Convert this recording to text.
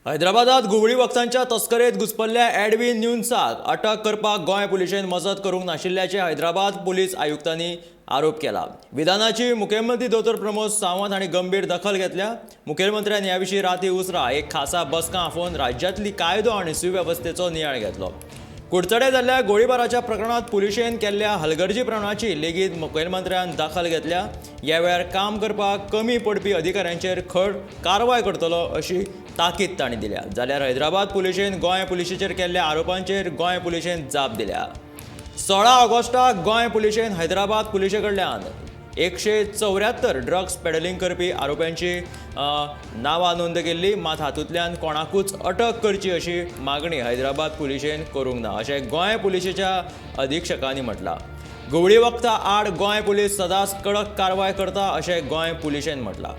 हैदराबादात घुंवळी वखदांच्या तस्करेंत घुस्पल्ल्या एडविन न्यून्साक अटक करपाक गोंय पुलिशेन मजत करूंक नाशिल्ल्याचे हैदराबाद पुलीस आयुक्तांनी आरोप केला. विधानाची मुखेलमंत्री दोतोर प्रमोद सावंत हांणी गंभीर दखल घेतल्या. मुखेलमंत्र्यान ह्या विशीं राती उसरां एक खासा बसका आफोवन राज्यांतली कायदो आनी सुवेवस्थेचो नियाळ घेतलो. कुडचडे जाल्ल्या गोळीबाराच्या प्रकरणात पुलिशेन केल्ल्या हलगर्जीपणाची लेगीत मुखेलमंत्र्यान दखल घेतल्या. ह्या वेळार काम करपाक कमी पडपी अधिकाऱ्यांचेर खर कारवाय करतलो अशी ताकीद तांणी दिल्या. जाल्यार हैदराबाद पुलिशेन गोंय पुलिशेचेर केल्ल्या आरोपांचेर गोंय पुलिशेन जाप दिल्या. 16 ऑगस्टाक गोंय पुलिशेन हैदराबाद पुलिशे कडल्यान 174 ड्रग्स पेडलिंग करपी आरोप्यांची नांवां नोंद केल्ली. मात हातूंतल्यान कोणाकूच अटक करची अशी मागणी हैदराबाद पुलिशेन करूंक ना अशें गोंय पुलिशेच्या अधिक्षकांनी म्हटलां. घुंवळी वखदां आड गोंय पुलीस सदांच कडक कारवाय करता अशें गोंय पुलिशेन म्हटलां.